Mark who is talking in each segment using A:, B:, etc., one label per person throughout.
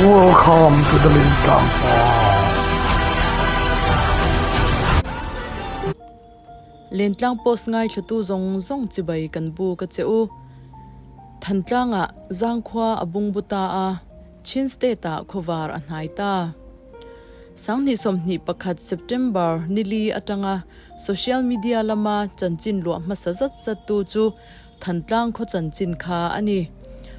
A: Welcome to the Lintlang Farm.
B: Lentlang post ngaithlatu zawng zawng chibai kan buk a che u. Thantlangah Zangkhua a bungbu ta a, Chin State ah khawvar a hnai ta. 2021 September nili atanga social media lama chanchin luah hmasa zat zat tu chu Thantlang khaw chanchin kha a ni.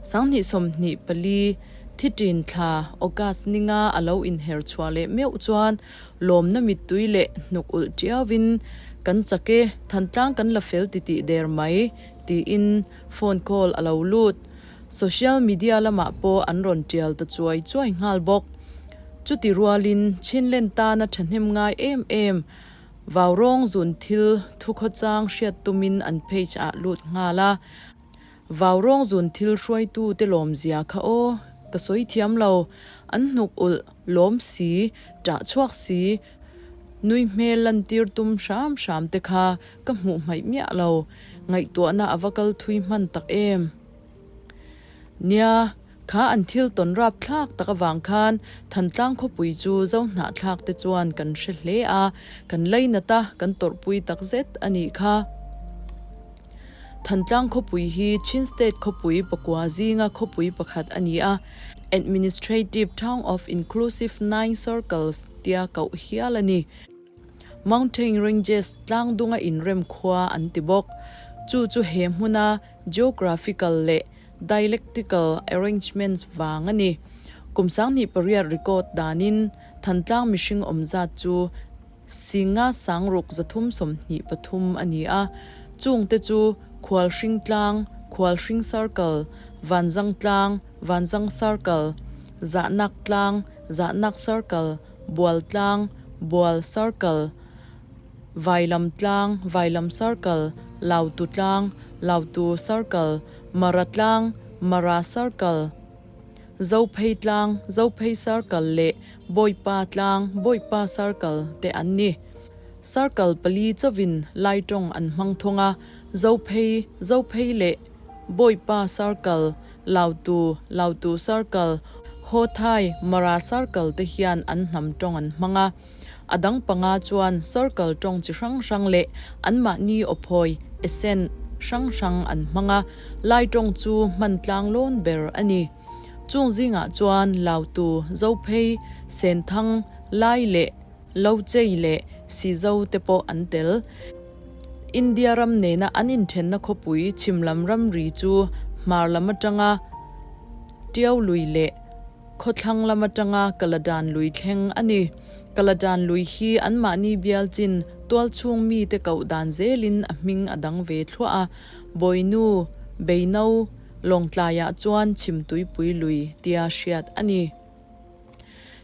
B: 2024 Thiṭin thla August ninga a lo inher chhuah leh meuh chuan lawmna mittui leh hnuk ulh ṭiauin kan chak e, Thantlang kan la fel titih der mai tiin phone call a lo lut. Social media lamah pawh an rawn ṭial ta chuai chuai nghal bawk. Chuti rualin Chinlen tana ṭhahnem ngai em em Vau rawng zun thil thukhawchang hriat tumin an page ah lut nghal a. Vau rawng zun thil hruaitu te lawmzia kha aw, ka sawi thiam lo. An hnuk ulh lawm si, ṭah chhuak si, nui hmel lantir tum hram hram te kha ka hmuh hmaih miah lo. Ngaihtuahna a va kal thui hman tak em. Nia, kha an thil tawn rap thlak tak avang khan Thantlang khawpui chu Zohnahthlak te chuan kan hre hle a, kan lainat a, kan tawrhpui tak zet a nih kha. Thantlang khawpui hi Chin State khawpui pakua zinga khawpui pakhat a ni a, Administrative Town of Inclusive Nine Circles tia koh hial a ni. Mountain Ranges tlang dunga inrem khua an ti bawk. Chu chu he hmuna geographical leh dialectical arrangements vang a ni. Kum 2008 record danin Thantlang mihring awm zat chu Singa sangruk 323 a ni a, chungte chu Khualhring tlang, Khualhring Circle, Vanzang tlang, Vanzang Circle, Zahnak tlang, Zahnak Circle, Bual tlang, Bual Circle, Vailam tlang, Vailam Circle, Lautu tlang, Lautu Circle, Mara tlang, Mara Circle, Zophei tlang, Zophei Circle leh Bawipa tlang, Bawipa Circle te an ni. Circle pali chauhin Lai tawng an hmang thung a, Zophei, Zophei leh Bawipa Circle, Lautu, Lautu Circle, Hawthai, Mara Circle te hian an hnam tawng an hmang a. A dang panga chuan Circle tawng chi hrang hrang leh anmahni awphawi, accent, hrang hrang an hmang a, Lai tawng chu hman tlang lawn ber a ni. Chung zingah chuan Lautu, Zophei, Senthang, Lai leh Lochei leh Sizo te pawh an tel. India ram nena an inthenna khawpui chhimlam ramri chu hmar lam atanga Tiau lui leh khawthlang lam atanga Kaladan lui thleng a ni. Kaladan lui hi anmahni bial chin tualchhung mite koh dan zelin a hming a dang ve thluah a, Bawinu, Beino, Lawngtlaiah chuan Chhimtuipui lui tia hriat a ni.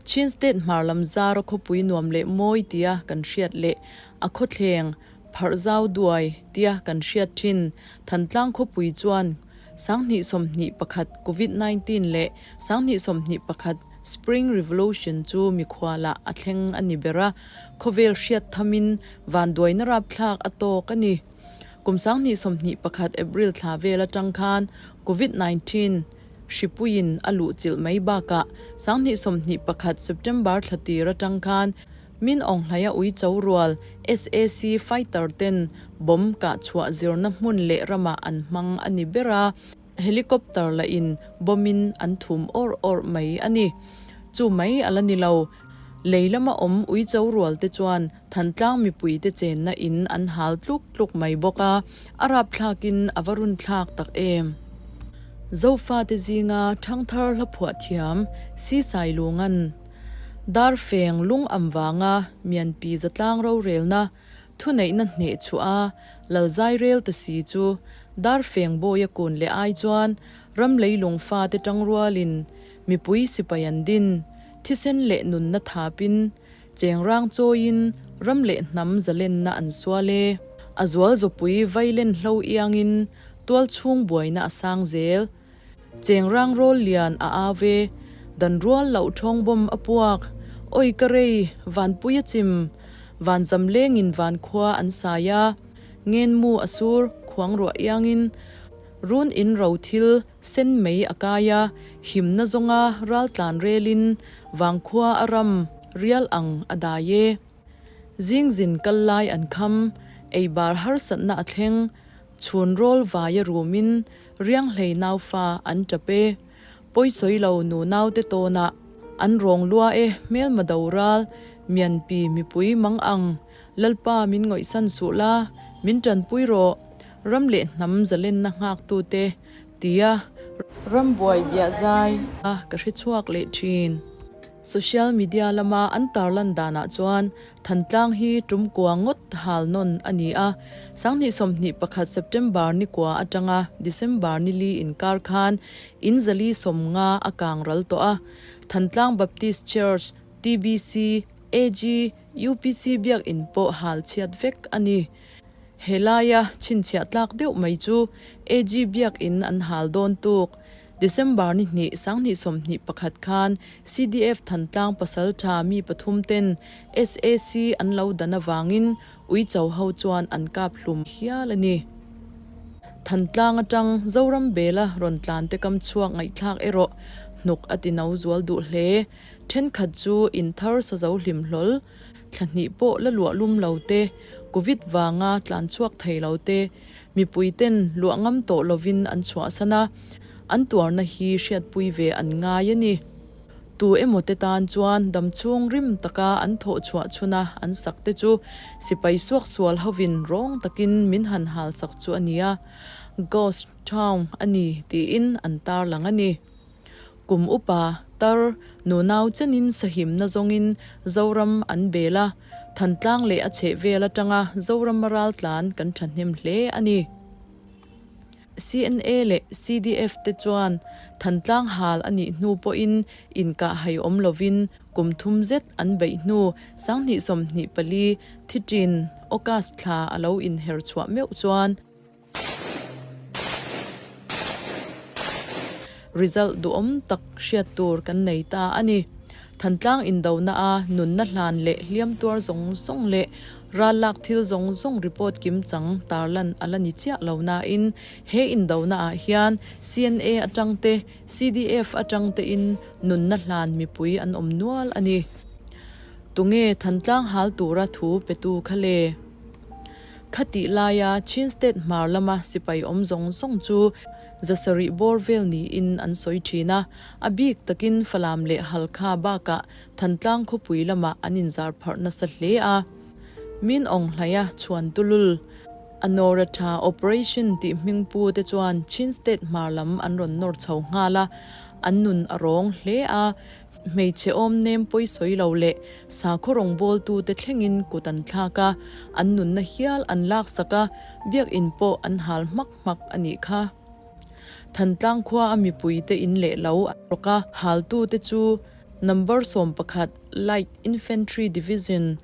B: Chin State hmar lam zara khawpui nuam leh mawi tia kan hriat leh a khawthleng pharh zau duai tia kan hriat thin Thantlang khawpui chuan 2021 Covid 19 leh 2021 Spring Revolution chu mikhualah a thleng a ni ber a, khawvel hriat thamin vanduaina rapthlak a tawk a ni. Kum 2021 April thla vel atang khan Covid 19 Hripuiin a luhchilh mai bakah 2021 September thla tir atang khan Min Aung Hlaia uicho rual sac fighter ten bomb kah chhuah zirna hmun leh ramah an hmang a ni ber a, helicopter lah in bomb in an thum awrh awrh mai a ni. Chu mai a la ni lo, lei lama awm uicho rual te chuan Thantlang mipui te chenna in an hal tluk tluk mai bawk a, a rapthlakin a va runthlak tak em. Zofate zinga thangthar hla phuah thiam Sisai Lungan, Darfeng lung am vanga Mianpi zatlang rorelna thuneihna hneh chhuah a Lalzai rel ta si chu Darfeng bawia kun leh ai chuan ram leilung fate tangrualin mipui sipai an din, thisen leh nunna thapin Chengrang chawiin ram leh hnam zalenna an sual e. A zual zawpui vailen hlo iangin tualchhung buaina a sang zel. Chengrang rawl lian a au e, dan rual loh thawng bawm a puak, Awi ka rei, vanpui a chim, van zam lengin van khua an sai a, ngen mu a sur, khuang ruah iangin run in ro thil sen mei a kai a, himna zawnga ral tlan relin vangkhua a ram rial ang a dai e. Zingzin kal lai an kham, eibar harsatna a thleng, chhun rawl vaia rumin Rianghlei naufa an tap e. Pawisawi lo nu naute tawnah an rawng lua e hmelma do ral mianpi mipui mang ang Lalpa min ngawihsan suh la min tanpui rawh ram leh hnam zalenna nghaktute tia rambuai biah zai a ka hre chhuak leh thin. Social media lama an tarlan danah chuan Thantlang hi tum kua ngawt hal nawn a ni a, 2021 September ni kua atanga December ni li inkar khan in zali 50 a kang ral tawh a. Thantlang Baptist Church, TBC, AG, UPC biakinn pawh hal chhiat vek a ni. He laia chhinchhiah tlak deuh mai chu AG biakinn an hal dawn tuk. December ni hnih 2021 khan CDF Thantlang pasal tha mi pathum ten sac an lo dan avangin Uicho ho chuan an kap hlum hial a ni. Thantlang atang Zoram Bela rawn tlan te kam chhuak ngaihthlak erawh hnuk a ti no zual duh hle. Thenkhat chu in thar sa zo hlim hlawl, thla hnih pawh la luah lum lo te, Covid vanga tlan chhuak thei lo te, Mipui ten luah ngam tawh lovin an chhuahsan a, an tuarna hi hriatpui ve an ngai a ni. Tu emaw te tan chuan damchhung rim taka an thawh chhuah chhuna an sak te chu sipai suaksual hovin rawng takin min han hal sak chu a nia, Ghost Town a ni tiin an tarlang a ni. Kum upa, tar, nunau chenin sahimna zawngin Zoram an bel a, Thantlang leh a chhehvel atanga Zorama raltlan kan thahnem hle a ni. CNA leh CDF te chuan Thantlang hal a nih hnu pawhin inkah hai awm lovin kum thum zet an beih hnu 2024 thi ṭin August thla a lo inher chhuah meuh chuan, Result duhawm tak hriat tur kan nei ta a ni. Thantlang indona a nunna hlan leh hliam tuar zawng zawng leh ral lak thil zawng zawng report kim chang tarlan a la ni chiah lo nain he indona ah hian CNA atang te, CDF atang te in nunna hlan mipui an awm nual a ni. Tunge Thantlang hal tura thu petu kha le? Khatih laia Chin State hmar lama sipai awm zawng zawng chu zasarih bawr vel niin an sawi thin a, a bik takin Falam leh Halkha bakah Thantlang khawpui lamah an inzar pharh nasa hle a. Min Aung Hlaia chhuan tulul Anoratha Operation tih hmingpu te chuan Chin State hmar lam an rawn nawr chho nghal a, an nun a rawng hle a. Hmeichhe awm nem pawi sawi lo leh sakhaw rawngbawltute thlengin kut an thlak a, an nunna hial an laksak a, biakinn pawh an hal hmak hmak a nih kha. Thantlang khua a mipuite in leh lo an rawk a, haltute chu Number 11 Light Infantry Division,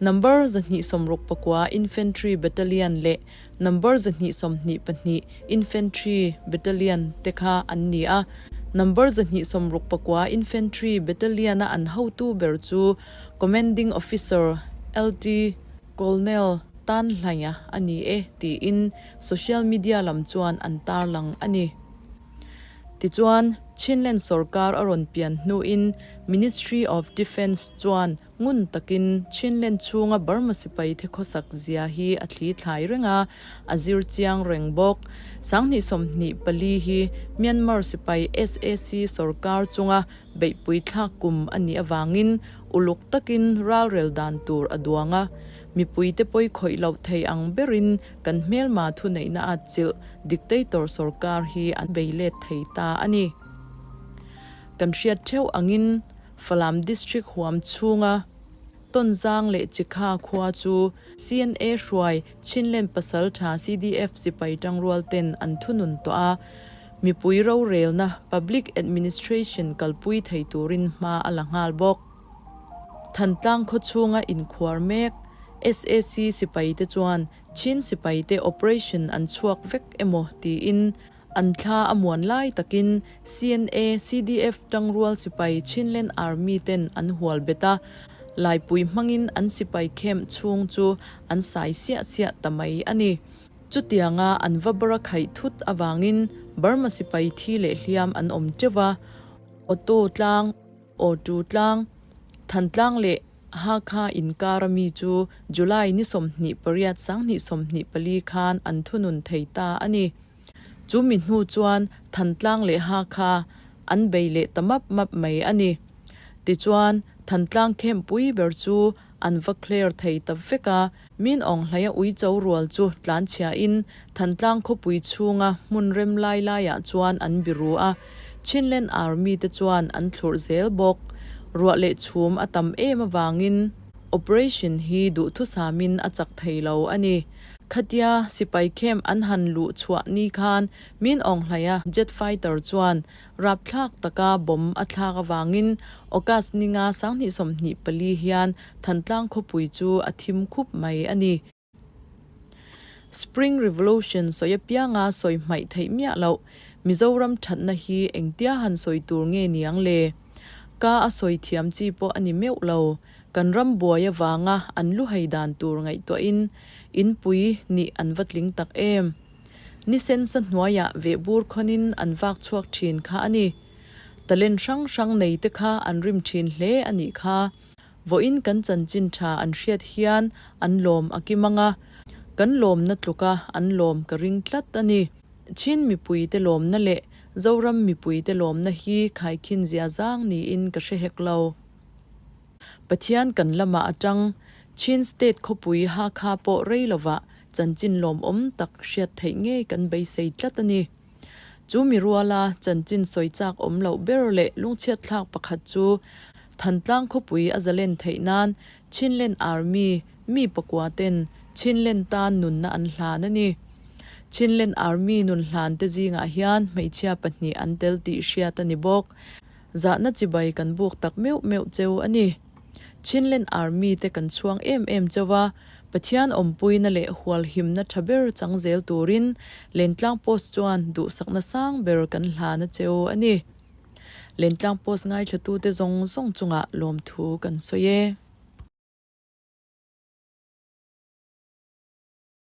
B: Number 269 Infantry Battalion leh Number 222 Infantry Battalion te kha an ni a. Number 269 Infantry Battalion-a an hotu ber chu Commanding Officer LT Colonel Tan Hlaia a ni e tiin social media lam chuan an tarlang a ni. Tichuan, Chinland sorkar a rawn pian hnuin Ministry of Defence chuan Ngun takin Chinland chhunga Burma sipai the khawsak zia hi a thli thlai reng a, a zir chiang reng bawk. 2024 hi Myanmar sipai sac sorkar chunga beihpui thlak kum a nih avangin uluk takin ralrel dan tur a duang a. Mipuite pawi khawih loh thei ang berin kan hmelma thuneihna a chilh dictator sorkar hi an bei let thei ta a ni. Kan hriat theuh angin Falam District huam chhunga Tonzang leh Chikha khua chu CNA hruai Chinland Pasaltha CDF sipai tangrual ten an thunun tawh a, mipui rorelna Public Administration kalpui thei turin hma a la nghal bawk. Thantlang khaw chhunga inkhuar mek sac sipai te chuan. Chin sipaite operation an chhuak vek emaw tiin an thla a muan lai takin CNA, CDF tangrual sipai Chinland Army ten an hual bet a, laipui hmangin an sipai camp chhung chu an sai siah siah ta mai a ni. Chutianga an va bara khaih thut avangin Burma sipai thi leh hliam an awm teuh a, Auto tlang, Awtu tlang, Thantlang leh Hakha inkar ami chu July ni 28 2024 khan an thunun thei ta a ni. Chu mi hnu chuan Thantlang leh Hakha an bei leh ta map map mai a ni. Tichuan, Thantlang khempui ber chu an va clear thei ta vek a, Min Aung Hlaia uicho rual chu tlanchhiain Thantlang khawpui chhunga hmun rem lai laiah chuan an biru a, Chinland Army te chuan an thlurh zel bawk. Ruah leh chhum a tam em avangin operation hi duhthusamin a chak thei lo a ni. Khatia sipai camp an han luh chhuah ni khan Min Aung Hlaia jet fighter chuan Rapthlak taka bomb a thlak avangin August ninga 2024 hian Thantlang khawpui chu a thim khup mai a ni. Spring Revolution sawi apianga sawi hmaih theih miah loh Mizoram thatna hi engtia han sawi tur nge niang le? Ka a sawi thiam chi pawh a ni meuh lo. Kan ram buai avanga an lu hei dan tur ngaihtuahin inpui nih an va tling tak em? Ni sensa hnuaiah vehbur khawnin an vak chhuak thin kha a ni. Talent hrang hrang nei te kha an rim thin hle a nih kha. Vawiin kan chanchin tha an hriat hian an lawm a kim ang a, kan lawmna tluka an lawm ka ring tlat a ni. Chin mipuite lawmna leh Zoram mipuite lawmna hi khaikhin zia zang niin ka hre hek lo. Pathian kan lamah atang Chin State khawpui Hakha pawh rei lovah chanchin lawmawm tak hriat theih ngei kan beisei tlat a ni. Chu mi ruala chanchin sawi chak awm loh ber leh lungchhiat thlak pakhat chu Thantlang khawpui a zalen theih nan Chinland Army mi pakua ten Chinland tan nunna an hlan a ni. Chinland Army nun hlan te zingah hian hmeichhia pahnih an tel tih hriat a ni bawk. Zahna chibai kan buk tak meuh meuh cheu a ni. Chinland Army te kan chhuang em em cheu a, Pathian awmpuina leh hualhimna tha ber chang zel turin Lentlang Post chuan duhsakna sang ber kan hlan a cheu a ni. Lentlang Post ngaithlatute zawng zawng chungah lawmthu kan sawi e.